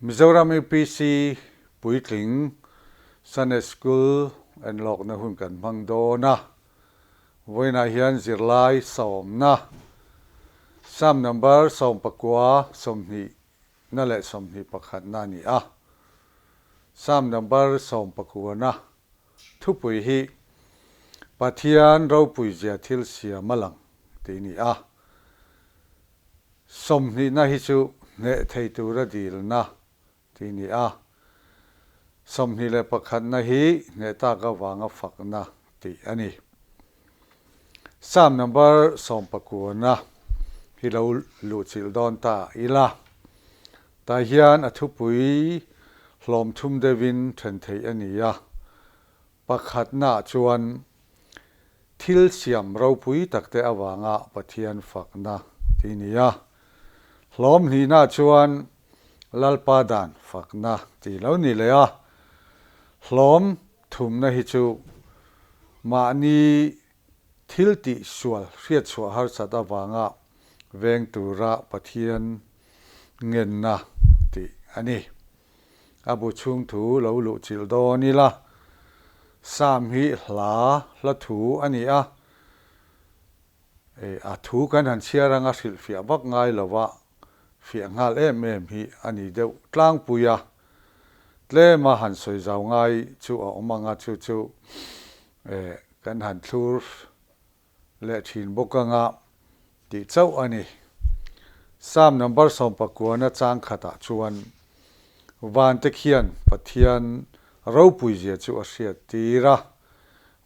Mizoram UPC puitling Sunday School enlawkna hun kan hmang dawn a, vawiinah hian zirlai sawmna Psalm number 19, 20 na leh 21 na a ni a. Psalm number 19 na thupui hi Pathian ropuizia thil siam a lang tih a ni a. Sawmhnihna hi chu hneh thei tura dilna tih a ni a. 21 na hi hneh tak avanga fakna tih a ni. Psalm number 19 na hi lo luhchilh dawn ta ila. Tah hian a thupui hlawm thum deuhin then theih a ni a. Pakhatnaah chuan thil siam ropui takte avanga Pathian fakna tih a ni a. Hlawm hnihnaah chuan Lalpa dan fakna tih lo ni leh a. Hlawm thumna hi chu mahni thil tih sual hriatchhuah harsat avanga veng tura Pathian ngenna tih a ni. A bu chhung thu lo luh chilh dawn ila, Psalm hi hla hla thu a ni a, a thu kan han chhiar anga hrilhfiah vak ngai lova fiah nghal em em hi a ni deuh tlangpui a, tlema han sawi zau ngai chu a awm anga chu chu kan han thlur leh thin bawk anga tih chauh a ni. Psalm number 19 na chang khatah chuan vante khian Pathian ropuizia chu a hriat tir a,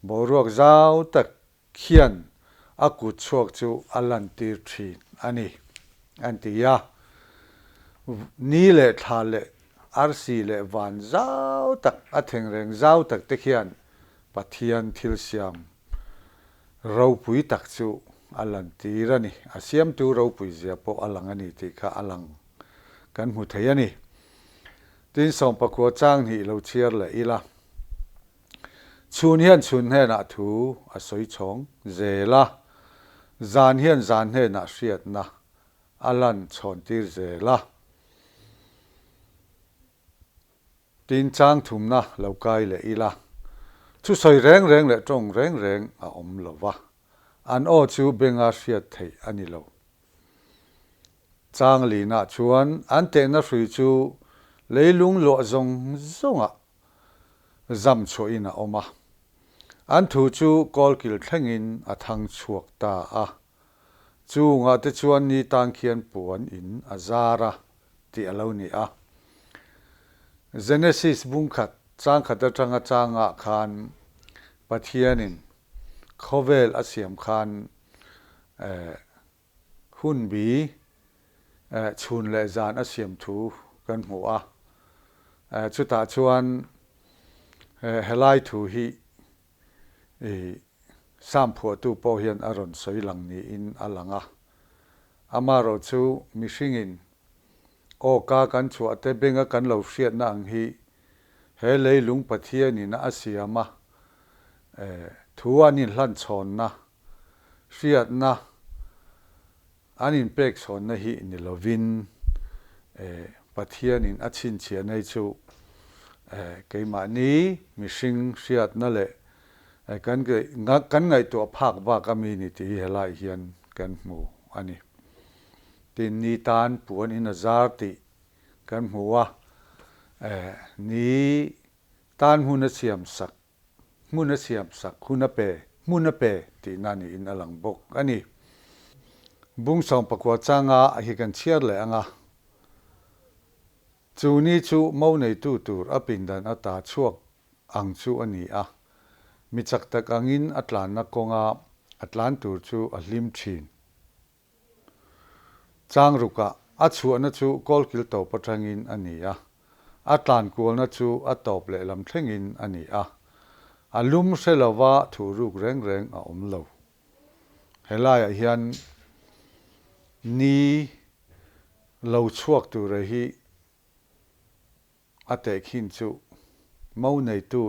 boruak zau tak khian a kut chhuak chu a lantir thin a ni, an ti a. Ni leh thla leh arsi leh van zau tak, a thengreng zau tak te khian Pathian thil siam ropui tak chu a lantir a ni. A siamtu ropui zia pawh a lang a ni tih kha a lang kan hmu thei a ni. Tin, 19 chang hnih lo chhiar leh ila. Chhun hian chhun hnenah thu a sawi chhawng zel a, zan hian zan hnenah hriatna a lan chhawntir zel a. Tin chang thumna lo kai leh ila, thusawi reng reng leh tawng reng reng a awm lo va, an aw chu benga hriat theih a ni lo. Chang linah chuan an tehna hrui chu leilung luah zawng zawngah zam chhuahin a awm a. An thu chu kawlkil thlengin a thang chhuak ta a. Chungah te chuan ni tan khian puan in a zar a tih a lo ni a. Genesis bungkhat changkhat atanga changah khan Pathianin khawvel a siam khan Hunbi chhun leh zan a siam thu kan hmu a, chutah chuan helai thu hi Psalm phuahtu pawh hian a rawn sawi lang niin a lang a. Amaherawh chu mihringin aw ka kan chhuah te benga kan lo hriatna ang hi he leilung Pathianin a siam a, thu an inhlanchhawnna Hriatna an inpek chhawnna hi ni lovin Pathianin a chhinchhiah nei chu keimahni mihring hriatna leh kan kan ngaihtuah phak bak a mi ni tih hi helaiah hian kan hmu a ni. Tin, ni tan puan in a zar tih kan hmu a, ni tan hmun a siam sak Hmun a siam sak, hun a pe, hmun a pe tihna niin a lang bawk a ni. Bung 19 changa hi kan chhiar leh ang a, chu ni chu mo neitu tur a pindan ata chhuak ang chu a ni a, mi chak tak angin a tlanna kawnga a tlan tur chu a hlim thin. Chang rukah a chhuahna chu kawlkil tawp atangin a ni a, a tlan kualna chu a tawp lehlam thlengin a ni a. A lum hre lova thuh ruk reng reng a awm lo. Helaiah hian ni lo chhuak tura hi a tehkhin chu mo neitu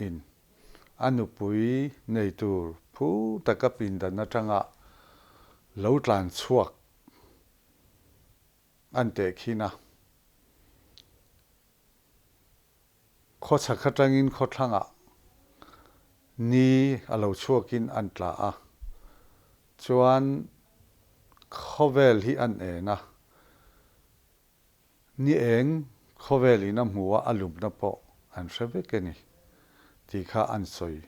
in a nupui nei tur phu taka pindan atanga lo tlan chhuak an tehkhin a. Khawchhak atangin khawthlangah ni a lo chhuakin an tla a, chuan khawvel hi an en a, ni eng khawvel in a hmu a, a lumna pawh an hre vek a ni tih kha an sawi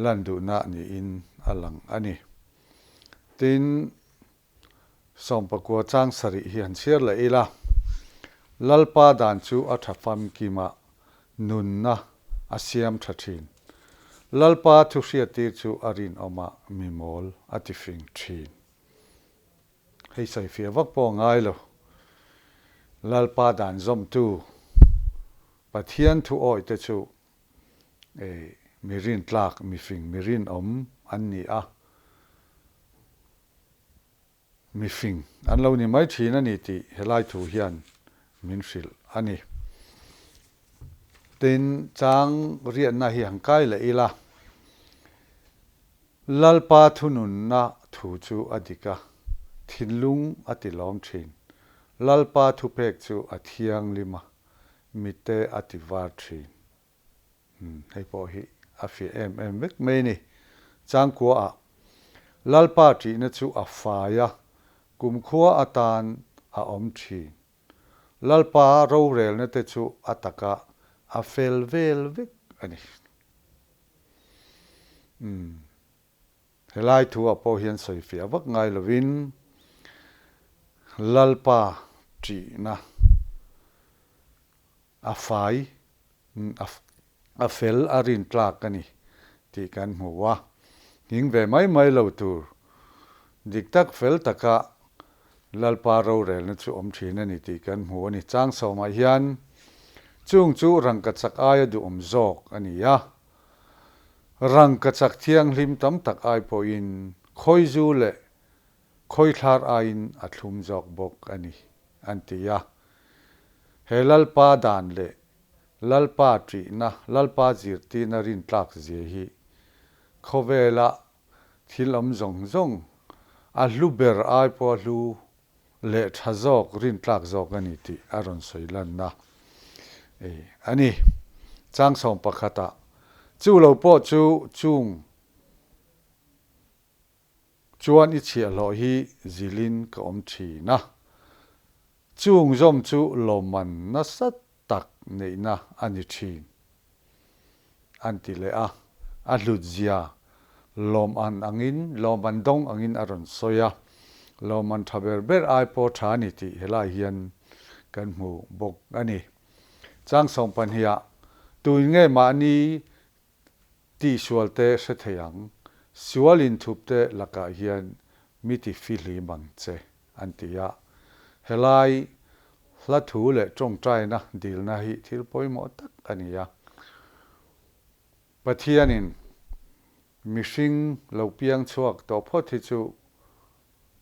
lan duhna niin a lang a ni. Tin, Sawmpakua chang sarih hi han chhiar leh ila, Lalpa dan chu a tha famkima nunna a siam tha thin. Lalpa thu hriattir chu a rinawma mi mawl a ti fing thin. Hei sawifiah vak pawh a ngai lo. Lalpa dan zawmtu Pathian thu awih te chu mi rintlak, mi fing, mi rinawm an ni a. Mi fing an lo ni mai thin a ni tih helai thu hian min hrilh a ni. Tin, chang riatna hi han kai leh ila, Lalpa thununna thu chu a dik a, thinlung a ti lawm thin. Lalpa thupek chu a thianghlim a, mite a ti var thin. Umm hei pawh hi a fiah em em vek mai a ni. Changkua ah Lalpa ṭihna chu a fai a, kumkhua atan a awm ṭhin. Lalpa rorelna te chu a taka a fel vel vek a ni. Umm helai thu ah pawh hian sawi fiah vak ngai lovin Lalpa ṭihna A fai, a fel, a rin tlak a ni tih kan hmu a. Nghing ve mai mai lo tur dik tak fel taka Lalpa rorelna chu awm thin a ni tih kan hmu a ni. Chang sawmah hian chung chu rangkachak aia duhawm zawk a ni a. Rangkachak thianghlim tam tak ai pawhin khawizu leh Khawithlar aiin a thlum zawk bawk a ni, an ti a. He Lalpa dan leh Lalpa ṭihna, Lalpa zirtirna rintlak zia hi khawvela thil awm zawng zawng, a hlu ber ai pawha hlu leh ṭha zawk, rintlak zawk a ni tih a rawn sawi lanna a ni. Chang sawm pakhatah, Chu lo pawh chu chung Chuan i chhiahhlawh hi zilin ka awm thin a, chung zawm chu lawmman nasa tak neihna a ni thin, an ti leh a. A hlutzia lawman angin, lawman dawng angin a rawn sawi a, lawman tha ber ber ai pawh tha a ni tih helai hian kan hmu bawk a ni. Chang sawmpahniha tuin nge mahni Tihsual te hre thei ang, sual inthup te lakah hian mi ti fihlim ang che, an ti a. Helai hla thu leh tawngtaina dilna hi thil pawimawh tak a ni a. Pathianin mihring lo piang chhuak tawh phawt hi chu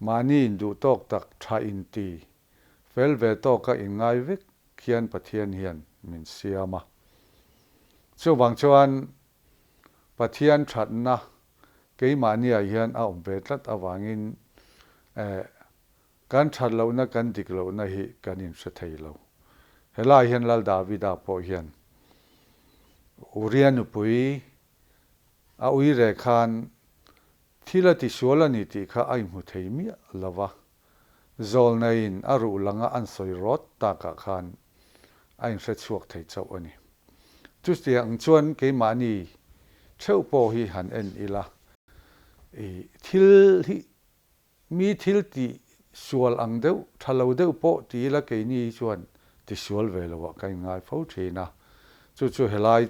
mahni induh tawk tak tha inti fel ve tawka inngai vek khian Pathian hian min siam a. Chuvang chuan Pathian thatna keimahniah hian a awm ve tlat avangin kan that lohna kan dik lohna hi kan inhre thei lo. Helaiah hian Lal Davida pawh hian Uria nupui a uire khan thil a tisual a ni tih kha a inhmu thei miah lo va. Zawlneiin a ruh langa an sawi rawt takah khan a inhre chhuak thei chauh a ni. Chutiang chuan keimahni theuh pawh hi han en ila, i thil hi mi thil tih sual ang deuh, tha lo deuh pawh ti ila keini hi chuan ti sual ve loah ka inngai fo thin a. Chu chu helai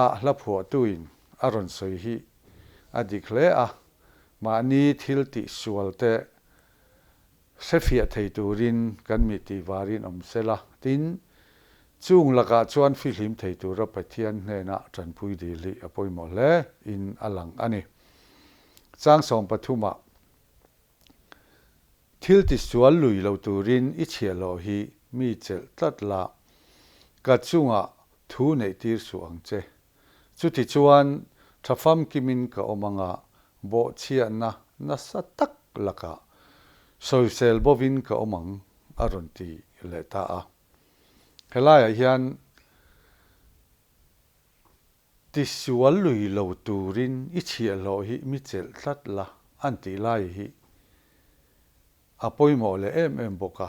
a hla phuahtuin a rawn sawi hi a dik hle a, mahni thil tih sual te hrefiah thei turin kan mi tih varin awm se la, tin, chung lakah chuan fihlim thei tura Pathian hnenah tanpui dil hi a pawimawh hle in a lang a ni. Chang 13 ah Thil ti sual lui lo turin i chhiahhlawh hi mi chelh tlat la, ka chungah thu neih tir suh ang che. Chuti chuan tha famkimin ka awm anga bawhchhiahna nasa tak lakah sawisel bovin ka awm ang a rawn ti leh ta a. Helaiah hian. Tisual lui lo turin i chhiahhlawh hi mi chelh tlat la an tih lai hi a pawimawh leh em em bawk a.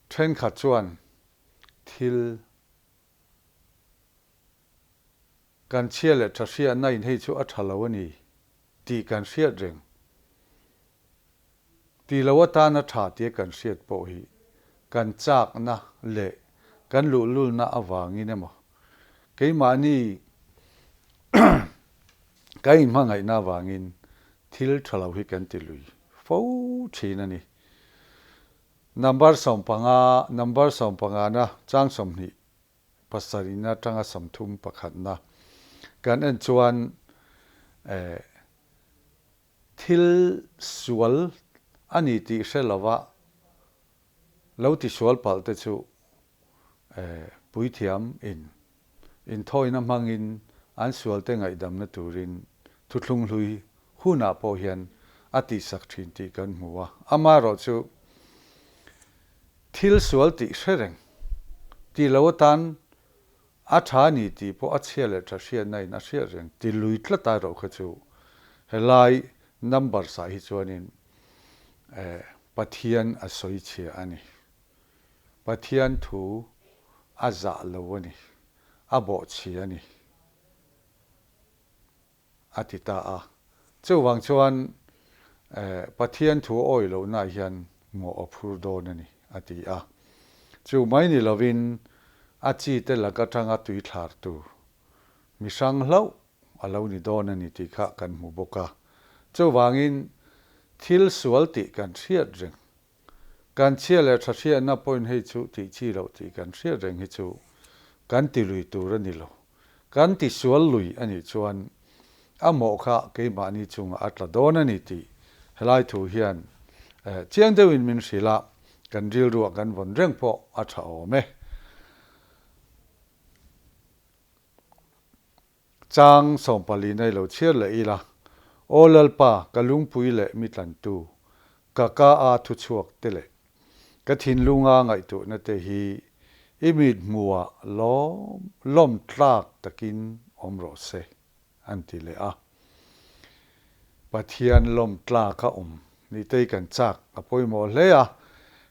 Thenkhat chuan thil kan chhia leh tha hriatna in hei chu a tha lo a ni tih kan hriat reng. Ti lo atana tha tia kan hriat pawh hi kan chakna leh kan luhlulna avangin emaw, keimahni kan inhmangaihna avangin thil tha lo hi kan ti lui fo thin a ni. Number 15, Number sawmpangana chang 20 pasarihna atanga 31 pakhatna kan en chuan eh, Thil sual a ni tih hre lova lo tisual palh te chu puithiam in inthawina hmangin an sualte ngaihdamna turin thuthlung hlui hunah pawh hian a tihsak thin tih kan hmu a. Amaherawh chu thil sual tih hre reng tih lo atan A tha a ni tih pawh a chhia leh tha hriatna in a hriat reng ti lui tlat a erawh kha chu helai numbers ah hi chuanin Pathian a sawi chhia a ni. Pathian thu a zah lo a ni, a bawh chhia a ni. A ti ta a. Chuvang chuan Pathian thu awi lohnaah hian mawh a phur dawn a ni, a ti a. Chu mai ni lovin a chite lak atanga tui thlar tur mi hrang hlauh a lo ni dawn a ni tih kha kan hmu bawk a. Chuvangin thil sual tih kan hriat reng Kan chhia leh tha hriatna point hei chu tih chi loh tih kan hriat reng hi chu kan ti lui tur a ni lo. Kan ti sual lui a nih chuan a mawh kha keimahni chungah a tla dawn a ni tih helai thu hian chiang deuhin min hrilh a, kan rilruah kan vawn reng pawh a tha awm e. Chang 14 nei lo chhiar leh ila, Aw Lalpa, ka lungpui leh mi tlantu, ka ka a thuchhuak te leh ka thinlunga ngaihtuahna te hi i mit hmuhah lawm lawm tlak takin awm rawh se, an ti leh a. Pathian lawm tlak a awm nitei kan chak a pawimawh hle a,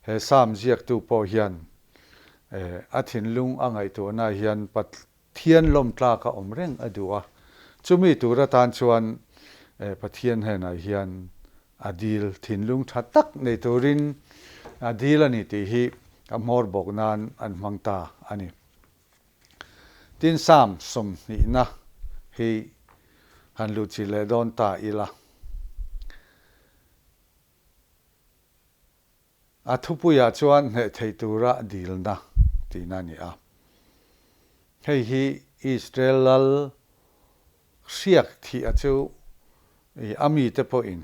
he Psalm ziaktu pawh hian a thinlung a ngaihtuahna hian Pathian lawm tlak a awm reng a duh a, chumi tur atan chuan Pathian hnenah hian a dil thinlung tha tak nei turin a dil a ni tih hi a hmawr bawk nan an hmang ta a ni. Tin Psalm 20na hi han luhchilh leh dawn ta ila. A thupuiah chuan hneh thei tura dilna tihna a ni a. Hei hi Israel lal hriak thih a chu a mite pawhin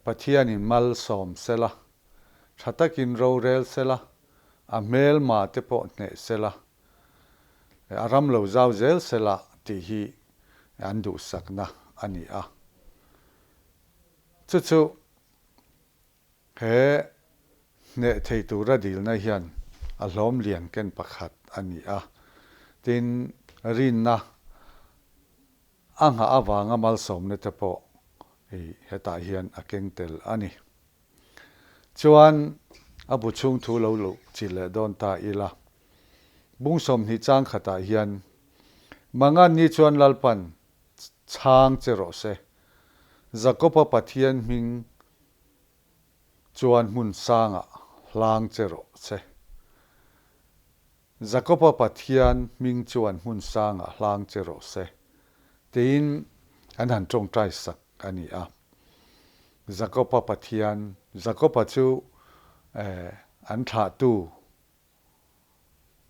Pathianin malsawm sela, tha takin rorel sela, a hmelma te pawh hneh sela, a ram lo zau zel sela tih hi an duhsakna a ni a. Chu chu He hneh thei tura dilna hian a hlawm lian ken pakhat a ni a, tin, rinna a nghah avanga malsawmna te pawh hi hetah hian a keng tel a ni. Chuan a bu chhung thu lo luh chi leh dawn ta ila, bung 20 chang khatah hian Mangan ni chuan Lalpan chhang che rawh se. Jakoba Pathian hming chuan hmun sangah hlang che rawh se. Jakoba Pathian hming chuan hmun sangah hlang che rawh se, tiin an han tawngtai sak a ni a. Jakoba Pathian, Jakoba chu an thlahtu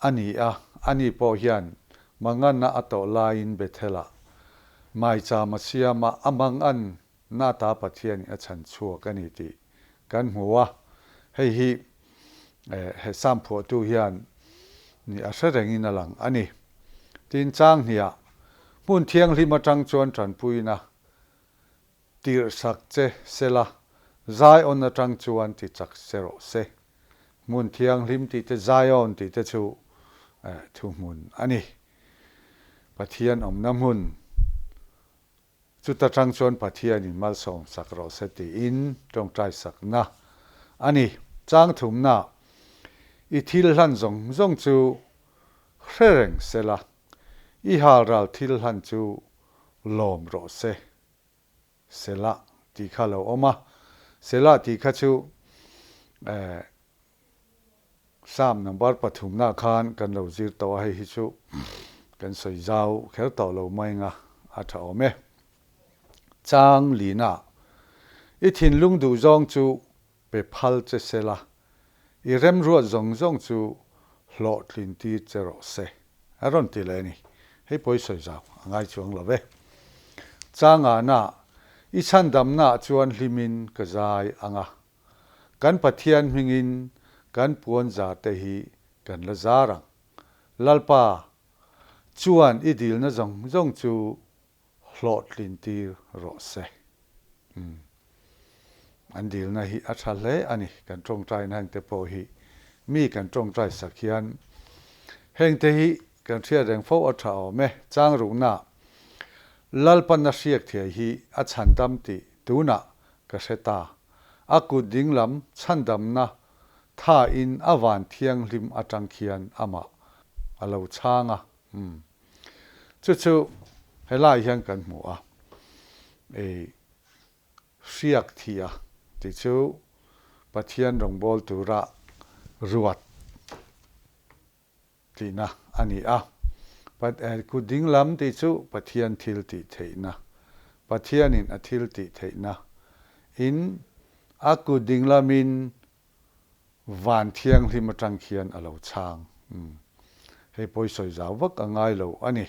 A ni a, ani pawh hian manganna a tawh laiin Bethel-ah maicham a siam a, a mangan nata Pathianin a chhan chhuak a ni tih kan hmu a. Hei hi he Psalm phuahtu hian ni a hre rengin a lang a ni. Tin, chang hniah hmun thianghlim atang chuan tanpuina Tirhsak che sela, Zion atang chuan ti chak se rawh se. Hmun thianghlim tih te Zion tih te chu thuhmun a ni. Pathian awmna hmun chuta tang chuan Pathianin malsawm sak rawh se tiin tawngtai sakna a ni. Chang thumna, I thil hlan zawng zawng chu hre reng sela, i halral thil hlan chu lawm rawh se. Selah tih kha a lo awm a, Selah tih kha chu eh Psalm number pathumna khan kan lo zir tawh a, hei hi chu kan sawi zau kher tawh lo mai anga a tha awm e. Chang Lina, i thinlung duh zawng chu pe phal che sela, i remruat zawng zawng chu hlawhtlin tir che rawh se, a rawn ti leh a ni. Hei pawh i sawi zau a ngai chuang lo ve. Changana, i chhandamnaah chuan hlimin ka zai ang a, kan Pathian hmingin kan puan zar te hi kan la zar ang. Lalpa chuan i dilna zawng zawng chu hlawhtlin tir rawh se. Umm. An dilna hi a tha hle a ni. Kan tawngtaina hengte pawh hi mi kan tawngtai sak hian hengte hi kan hriat reng fo a tha awm e. Chang rukna Lalpanna hriak thiai hi a chhandam tih tunah ka hre ta. A kut dinglam chhandamna thain a van thianghlim atang khian amah a lo chhang a. Umm. Chu chu helai hian kan hmu a, ei hriak thi a tih chu Pathian rawngbâwl tura ruat tihna a ni a. Kut ding lam tih chu Pathian thil tih theihna, Pathianin a thil tih theihna in a kut ding lamin Van thianghlim atang khian a lo chhang. Umm. Hei pawi sawi zau vak a ngai lo a ni.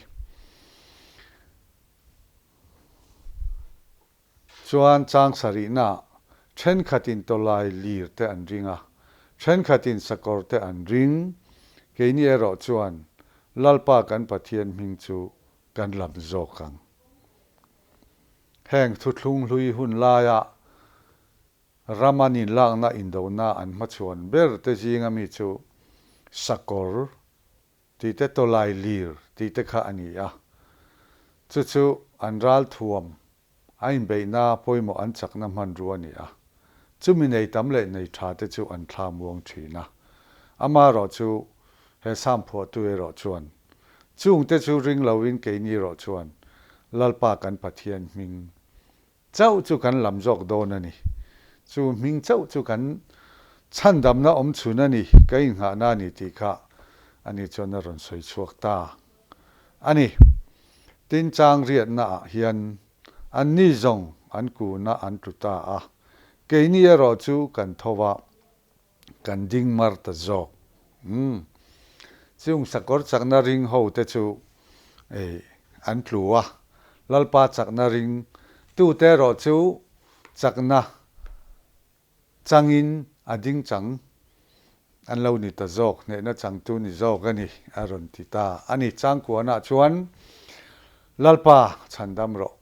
Chuan chang sarihna, thenkhatin tawlai lir te an ring a, thenkhatin sakawr te an ring, keini erawh chuan Lalpa kan Pathian hming chu kan lam zawk ang. Heng thuthlung hlui hun laia Ram an inlakna indona an hmachhuan ber te zinga mi chu sakawr tih te tawlai lir tih te kha a ni a. Chu chu an ralthuam a inbeihna pawimawh an chakna hmanrua a ni a. Chumi nei tam leh nei tha te chu an thla muang thin a. Amaherawh chu he Sam phuahtu erawh chuan chungte chu ring loin keini erawh chuan Lalpa kan Pathian hming Chauh chu kan lam zawk dawn a ni. Chu hming chauh chu kan chhandamna awm chhun a ni, ka innghahna a ni tih kha ani chuan a rawn sawi chhuak ta a ni. Tin, chang riatna ah hian anni zawng an kuna an tlu ta a, keini erawh chu kan tho va, Kan ding mar ta zawk. Umm. Chung sakawr chakna ring ho te chu ei an tlu a, Lalpa chakna ring tu te erawh chu chakna changin a ding chang an lo ni ta zawk, hnehna changtu ni zawk a ni a rawn ti ta a ni. Changkuanah chuan Lalpa chhandam rawh.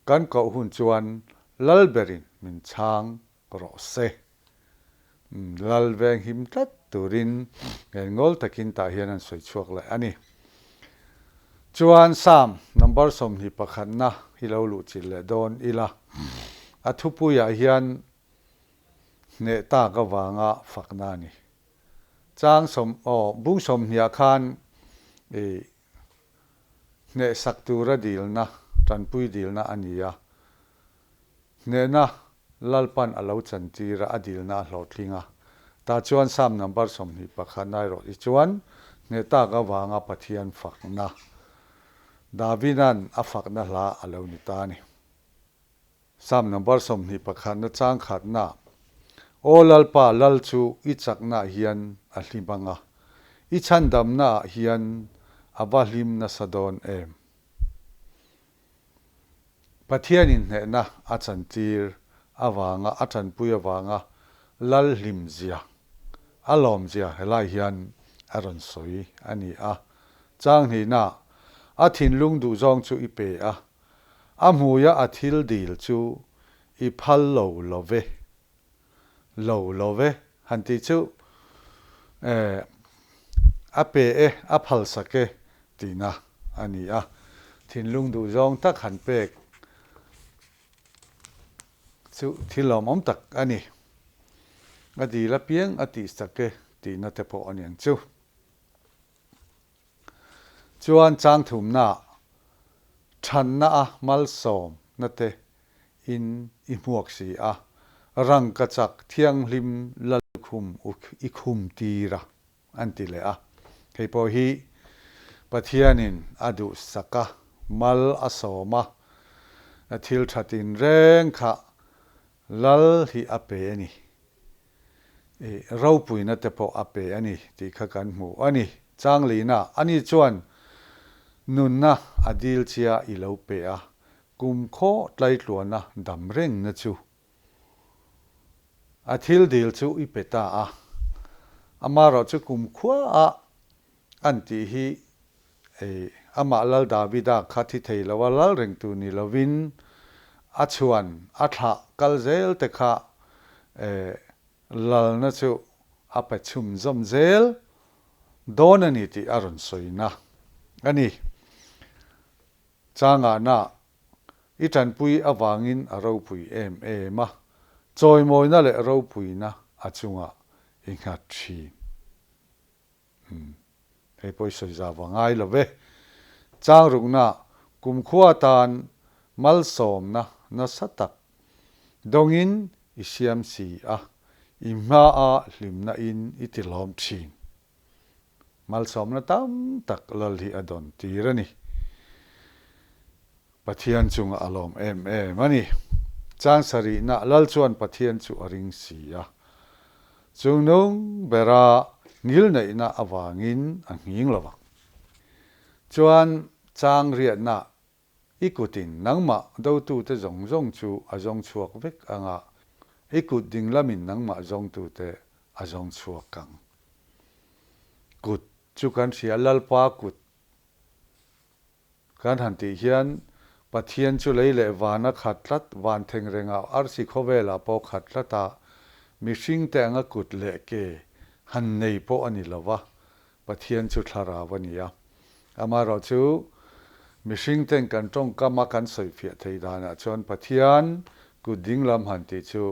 Kan koh hun chuan Lal berin min chhang rawh se. Lal veng him tlat turin ngengawl takin tah hian an sawi chhuak leh a ni. Chuan Psalm number 21 na hi lo luh chilh leh dawn ila, a thupuiah hian hneh tak avanga fakna a ni. Chang sawm aw bung sawmhniah khan i hnehsak tura dilna, tanpui dilna a ni a. Hnehna Lalpan a lo chantir a, a dilna a hlawhtling a. Tah chuan Psalm number 21 erawh hi chuan hneh tak avanga Pathian fakna, Davida'n a fakna hla a lo ni ta a ni. Psalm number 21 na chang khatna, Aw Lalpa, Lal chu i chaknaah hian a hlim ang a, i chhandamnaah hian a va hlim nasa dawn em? Pathianin hnehna a chantir avanga, a tanpui avanga Lal hlimzia, a lawmzia helai hian a rawn sawi a ni a. Chang hnihna, a thinlung duhzawng chu i pe a, a hmuia a thil dil chu i phal lo lo ve, lo lo ve han tih chu eh a pe e, a phalsak e tihna a ni a. Thinlung duhzawng tak han pek chu thil lawmawm tak a ni. A dil apiang a tihsak e tihna te pawh a ni ang chu. Chuan chang thumna thanna a malsawmna te in i hmuak si a, rangka chak thianghlim lalkhum i khum tir a, an ti leh a. Hei pawh hi Pathianin a duhsak a, mal a sawm a, thil tha tinreng kha lal hi a pe a ni. I ropuina te pawh a pe a ni tih kha kan hmu a ni. Changlina, ani chuan nunna a dil chia i lo pe a, kum khaw tlaitluana dam rengna chu a thil dil chu i pe ta a. Amaherawh chu kum khuaah an tih hi Ei, amah Lal Davida kha thi thei lo a lal reng tur ni lovin a chhuan a thlah kal zel te kha lalna chu a pe chhum zawm zel dawn a ni tih a rawn sawina a ni. Changahna i tanpui avangin a ropui em em a, chawimawina leh ropuina a chungah i nghat thin. Umm, hei pawh i sawi zau a ngai lo ve. Chang rukna kumkhua atan malsawmna nasa tak dawngin i siam si a, i hmaa hlimna in i ti lawm thin. Malsawmna tam tak lal hi a dawn tir a ni. Pathian chungah a lawm em em a ni. Chang sarihna Lal chuan Pathian chu a ring si a. Chungnung bera ngilneihna avangin a nghing lo vang. Chuan chang riatna i kutin nangmah dotute zawng zawng chu a zawng chhuak vek anga, i kut dinglamin nangmah zawngtute a zawng chhuak ang. Kut chu kan hria Lalpa kut Kan han tih hian Pathian chu lei leh van a khat tlat, van theng rengah arsi khawvelah pawh khat tlat a, mihringte anga kut leh ke han nei pawh a ni lo va, Pathian chu thlarau a ni a. Amaherawh chu mihringten kan tawngkam a kan sawifiah thei danah chuan Pathian kut dinglam han tih chu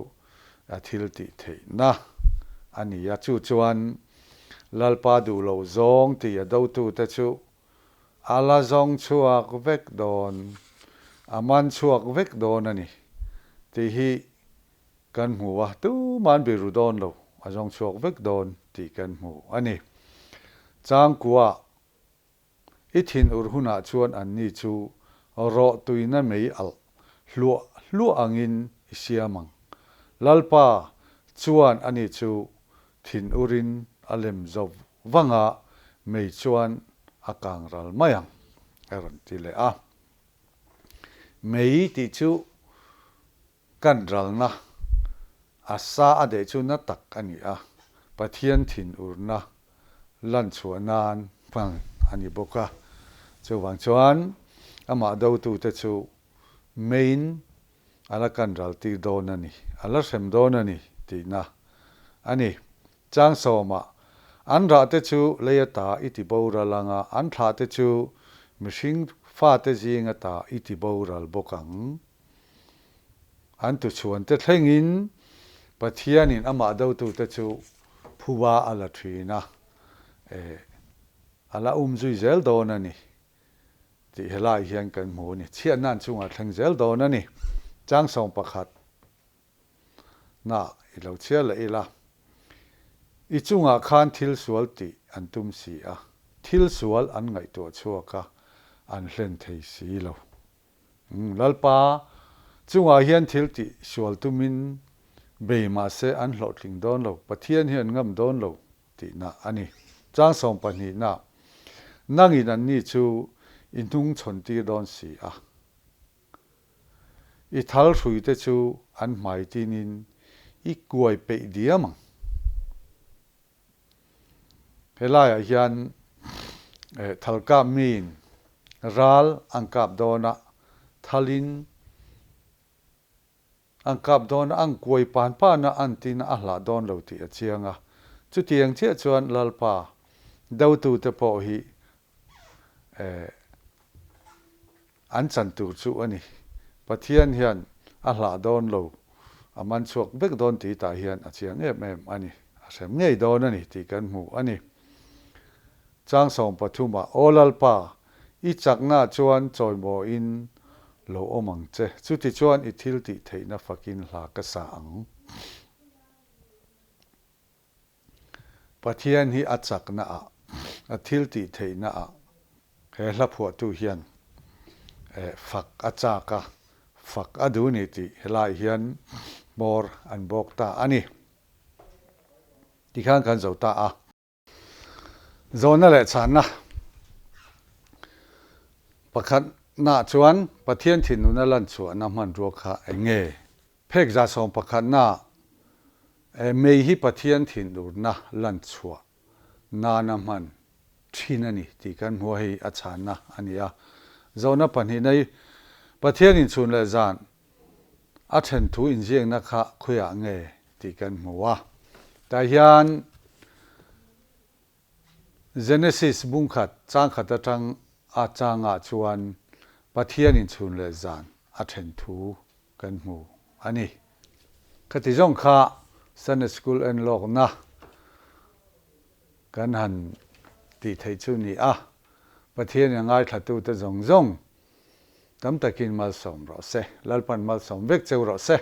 a thil tih theihna a ni a, chu chuan Lalpa duh loh zawng tih a dotute chu A la zawng chhuak vek dawn, a man chhuak vek dawn a ni tih hi kan hmu a, tuman biru dawn lo, a zawng chhuak vek dawn tih kan hmu a ni. Changkua, i thin ur hunah chuan anni chu rawh tuina mei alh hluah hluah angin i siam ang. Lalpa chuan ani chu thin urin a lem zo Vanga mei chuan a kang ral mai ang, a rawn ti leh a. Mei tih chu kan ralna, a sa a deh chu na tak a ni a, Pathian thinurna lan chhuah nan hman a ni bawk a. Chuvang chuan amah dotute chu meiin a la kan ral tir dawn a ni, a la hrem dawn a ni tihna a ni. Chang sawmah, An rahte chu lei ata i ti boral ang a, an thlahte chu mihring fate zing ata i ti boral bawk ang. An tuchhuante thlengin Pathianin amah dotute chu phuba a la thin a, eh, a la um zui zel dawn a ni tih helai hian kan hmu a ni. Chhiatna an chungah thleng zel dawn a ni. Chang 11. Na, i lo chhiar leh ila. I chungah khan thil sual tih an tum si a, thil sual an ngaihtuah chhuak a, an hlen thei si lo. Umm, Lalpa chungah hian thil tih sual tumin bei mahse an hlawhtling dawn lo, Pathian hi an ngam dawn lo tihna a ni. Chang sawmpahnihna, Nangin anni chu i hnung chhawn tir dawn si a. I thal hruite chu an hmai tinin i kuai peih diam ang. Helaiah hian thal kap miin ral an kap dawn a, thalin an kap dawn a, an kuai pan pan a, an tin a, a hlah dawn lo tih a chiang a. Chutiang chiah chuan Lalpa dotute pawh hi. an chan tur chu a ni. Pathian hian a hlah dawn lo, a man chhuak vek dawn tih tah hian a chiang em em a ni. A hrem ngei dawn a ni tih kan hmu a ni. Chang 13 ah, Aw Lalpa, i chakna chuan chawimawiin lo awm ang che, chutichuan i thil tih theihna fakin hla ka sa ang. Pathian hi a chakna ah, a thil tih theihna ah he hla phuahtu hian fak a chak a, fak a duh ni tih helai hian hmawr an bawk ta a ni. Tikhan kan zo ta a. Zawhna leh chhanna pakhatnaah chuan Pathian thinluna lan chhuahna hmanrua kha eng nge? Phek 11 naah mei hi Pathian thinlurna lan chhuah nana hman thin a ni tih kan hmu a, hei a chhanna a ni a. Zawhna pahnihna hi Pathian inchhun leh zan a then thu inziakna kha khawiah nge tih kan hmu a. Tah hian Genesis bungkhat changkhat atang a changah chuan Pathian inchhun leh zan a then thu kan hmu a ni. Khati zawng kha Sunday School enlawkna kan han tih theih chu ni a, Pathianin a ngaithlatute zawng zawng tam takin malsawm rawh se. Lalpan malsawm vek cheu rawh se.